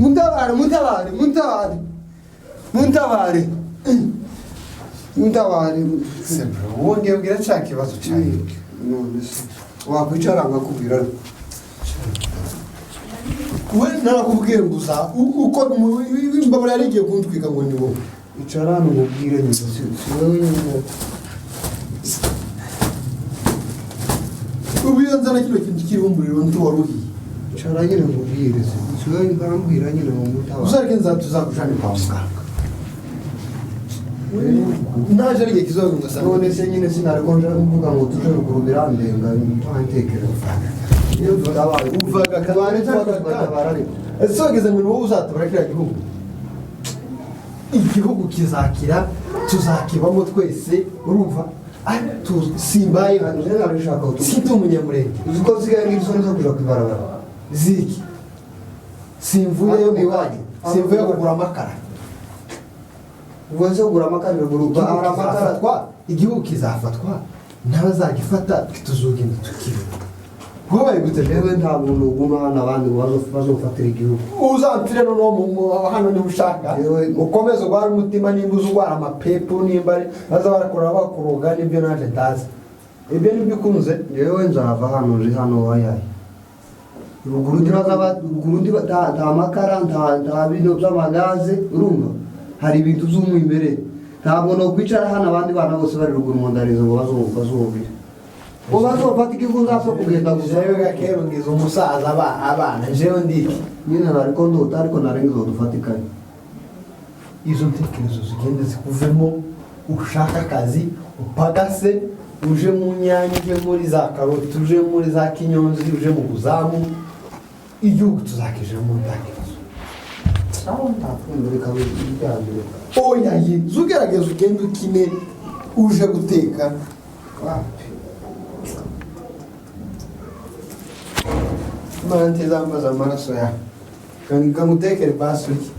Muntabare, muntabare, muntabare, muntabare, muntabare. Se bro, wongeye ubwira cya kibazo cyawe. None se wakwicara nkakubwira? We narakubwiye ngo uza uko imbabura yari igiye kuntwika ngo ni wowe. Icara hano nkubwire nyine, si wowe nyine. Ubu iyo nzana kino kintu kiriho umuriro ntiwari uhiye. Icara nyine nkubwire, si wowe nkambwira nyine ngo muntabare. Uzareke nza tuzakujane kwa muganga, naje ari igihe kizoza ugasanga. None se nyine sinariko nje mvuga ngo tuje ruguru, birandenga ntantekereza iyo tutabaye. Uvaga kandi Waretse ariko uvaga. tugatabara ariko. Ese wageze ngo ni wowe uzatabara kiriya gihugu? Igihugu kizakira, tuzakibamo twese, urumva? Simbaye Nje narishaka utu sindi umunyamurenge. Uzi ko nsigaye ngira isoni zo kuja kwibarabara? Ziki simvuyeyo Hano iwanyu, simvuye kugura amakara. Ubwo se kugura amakara ruguru Igihugu hari amakara? kizafatwa, igihugu kizafatwa n'abazagifata, tuzugenda tukibona wabaye gute. Jewe nta muntu uguma hano abandi ngo bazofatira igihugu. Uzampfire noneho hano niba ushaka. Ukomeze urware umutima, nimba uzi urwara amapepu, nimba ari baza barakora bakuroga, nibyo naje ntazi ibyo nibyo ukunze. Jewe nzava hano, nje hano wayaye ruguru ruguru nta makara, nta bino by'amagaze, urumva hari ibintu by'umwimerere. Ntabwo nokwicara hano abandi bana bose bari ruguru mu ndarizo ngo bazobire ngo bazofata igihugu, nzapfa kugenda gusa. Jewe gakero ngize umusaza abana jewe ndiki. Nyine nariko ndota ariko narenga dufatikanye. Izo ntekerezo zigende zikuvemo, ushaka akazi upagase, uje mu nyanya, uje muri za karoti, uje muri za kinyonzi, uje mu buzamu, igihugu tuzakijemo nta kibazo. Sawa, ntakunda, reka bijyambere. Oya ye, zugerageza ugende ukine uje guteka. Wapi. Imana ntizambaza amaraso yawe, kangutekere basi urye.